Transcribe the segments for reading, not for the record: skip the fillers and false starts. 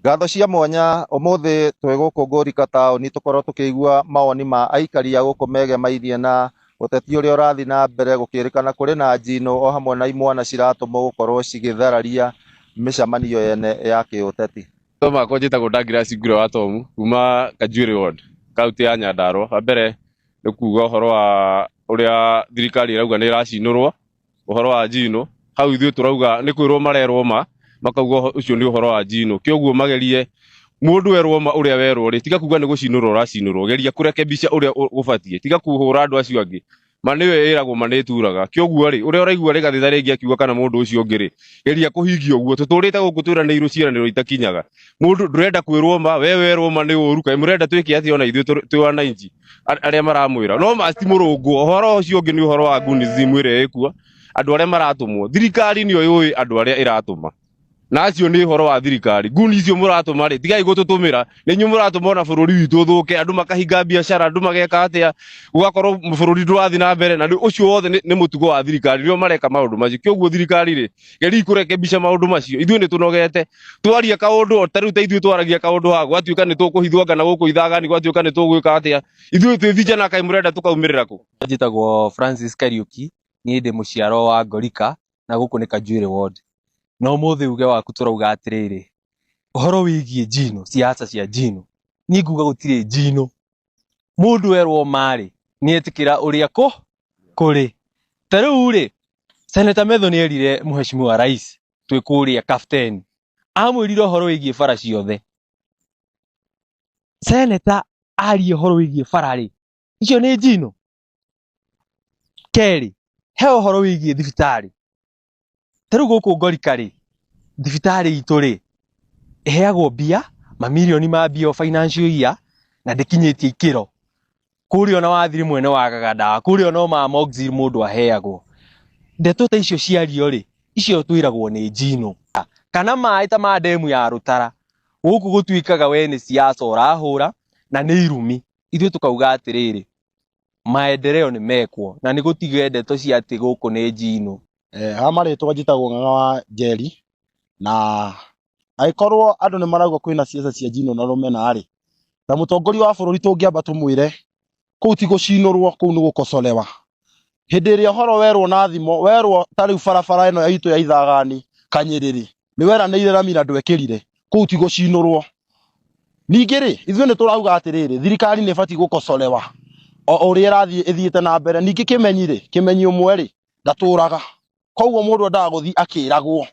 Ngatho cia mwanya ũmũthĩ twĩ gũkũ Ngũrika taũni tũkorwo tũkĩigua mawoni ma aikari a gũkũ megemainie na ũteti ũrĩa ũrathiĩ na mbere gũkĩrĩkana kũrĩ na njino o hamwe na imwana ciratũmwo gũkorwo cigĩthararia mĩcemanio yene ya kĩũteti. Rĩtwa makwa njĩtagwo Douglas Ngure wa Tomu kuma Kanjuĩrĩ ward, kaunti ya Nyandarua. Wa mbere nĩ kuga ũhoro wa ũrĩa thirikari ĩrauga nĩ ĩracinũrwo ũhoro wa njino. Hau ithuĩ tũrauga nĩ kwĩrwo marerwo ma, makauga ũcio nĩ ũhoro wa njino. Kĩoguo magerie mũndũ erwo ma ũrĩa werwo rĩ, tiga kuga nĩ gũcinũrwo ũracinũrwo, geria kũrekebisha ũrĩa gũbatiĩ, tiga kũhũra andũ acio angĩ. Ma nĩyo ĩragwo ma nĩ ĩturaga. Kĩoguo rĩ, ũrĩa ũraigua Rigathĩ ta rĩngĩ akiuga kana mũndũ ũcio ũngĩ rĩ, geria kũhingia ũguo. Tũtũrĩte gũkũ twĩranĩirwo ciĩranĩro itakinyaga. Mũndũ ndũrenda kwĩrwo ma, we werwo ma nĩ ũru, kaĩ mũrenda twĩke atĩa ona ithuĩ twĩ wananchi arĩa maramwĩra. No ma ti mũrũngwo, ũhoro ũcio ũngĩ nĩ ũhoro wa gunism ĩrĩa ĩkuo, andũ arĩa maratũmwo. Thirikari nĩyo yũĩ andũ arĩa ĩratũma. Na acio nĩ ũhoro wa thirikari. Nguni icio mũratũma rĩ, tigai gũtũtũmĩra. Nĩ inyuĩ mũratũma ona bũrũri witũ ũthũke, andũ makahinga biacara, andũ mageka atĩa, gũgakorwo bũrũri ndũrathiĩ na mbere, na ũcio wothe nĩ mũtugo wa thirikari, nĩo mareka maũndũ macio. Kĩoguo thirikari rĩ, geria kũrekebisha maũndũ macio. Ithuĩ nĩ tũnogete. Twaria kaũndũ, ta rĩu ta ithuĩ twaragia kaũndũ haha, gwatuĩka nĩ tũkũhithwo na gũkũ ithagani, gwatuĩka nĩ tũgwĩka atĩa. Ithuĩ twĩ vijana kaĩ mũrenda tũkaumĩrĩra kũ? Njĩtagwo Francis Kariuki, niĩ ndĩ mũciaro wa Ngorika na gũkũ nĩ Kanjuĩrĩ ward. Na ũmũthĩ uge waku tũrauga atĩrĩrĩ, ũhoro wĩgiĩ njino, siasa cia njino, niĩ nguga gũtirĩ njino. Mũndũ erwo ma rĩ, nĩ etĩkĩra ũrĩa kũrĩ. Ta rĩu rĩ, Senator Methu nĩ erire Mheshimiwa Rais twĩ kũrĩa Kafteni, amwĩrire ũhoro wĩgiĩ bara ciothe. Senator aria ũhoro wĩgiĩ bara rĩ, icio nĩ njino? Kerĩ, he ũhoro wĩgiĩ thibitarĩ. Ta rĩu gũkũ Ngorika rĩ, thibitarĩ itũ rĩ, ĩheagwo mbia, mamirioni ma mbia o financial year, na ndĩkinyĩtie ikĩro. Kũrĩa ona wathi rĩmwe nĩ wagaga ndawa, kũrĩa no ma Amoxil mũndũ aheagwo. Ndeto ta icio ciario rĩ, icio twĩragwo nĩ njino. Kana maĩ ta ma ndemu ya Rũtara, gũkũ gũtuĩkaga we nĩ siasa ũrahũra na nĩ irumi. Ithuĩ tũkauga atĩrĩrĩ, maendeleo nĩ mekwo na nĩ gũtige ndeto cia atĩ gũkũ nĩ njino. Ha marĩtwa njĩtagwo Ng'ang'a wa Njeri, na angĩkorwo andũ nĩ marauga kwĩna siasa cia njino na rũmena rĩ, ta mũtongoria wa bũrũri tũngĩamba tũmwĩre kũu ti gũcinũrwo, kũu nĩ gũkocorewa. Hĩndĩ ĩrĩa ũhoro werwo na thimo, werwo ta rĩu barabara ĩno itũ ya Ithagani Kanyĩrĩrĩ, nĩ weranĩire rami na ndwekĩrire, kũu ti gũcinũrwo. Ningĩ rĩ, ithuĩ nĩ tũrauga atĩrĩrĩ, thirikari nĩ ĩbatiĩ gũkocorewa o ũrĩa ĩrathiĩ ĩthiĩte na mbere. Ningĩ kĩmenyi rĩ, kĩmenyi ũmwe rĩ, ndatũraga. Koguo mũndũ endaga gũthiĩ akĩragwo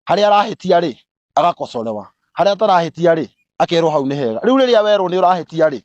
harĩa arahĩtia rĩ, agakocorewa, harĩa atarahĩtia rĩ, akerwo hau nĩ hega. Rĩu rĩrĩa werwo nĩ ũrahĩtia rĩ,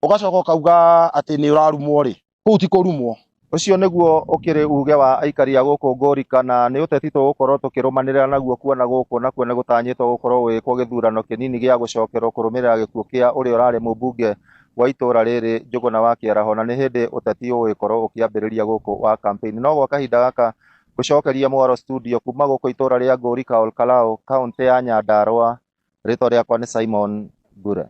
ũgacoka ũkauga atĩ nĩ ũrarumwo rĩ, kũu ti kũrumwo. Ũcio nĩguo ũkĩrĩ uge wa aikari a gũkũ Ngorika na nĩ ũteti tũgũkorwo tũkĩrũmanĩrĩra naguo kuona gũkũ nakuo nĩ gũtanyĩtwo gũkorwo gũgĩkwo gĩthurano kĩnini gĩa gũcokerwo kũrũmĩrĩra gĩkuũ kĩa ũrĩa ũrarĩ mũmbunge wa itũra rĩrĩ Njũgũna wa Kĩaraho, na nĩ hĩndĩ ũteti ũgũgĩkorwo ũkĩambĩrĩria gũkũ wa campaign. No gwa kahinda gaka gũcokeria mwaro studio kuma gũkũ itũra rĩa Ngorika Ol Kalou, kaũntĩ ya Nyandarua, rĩtwa rĩakwa nĩ Simon Ngure.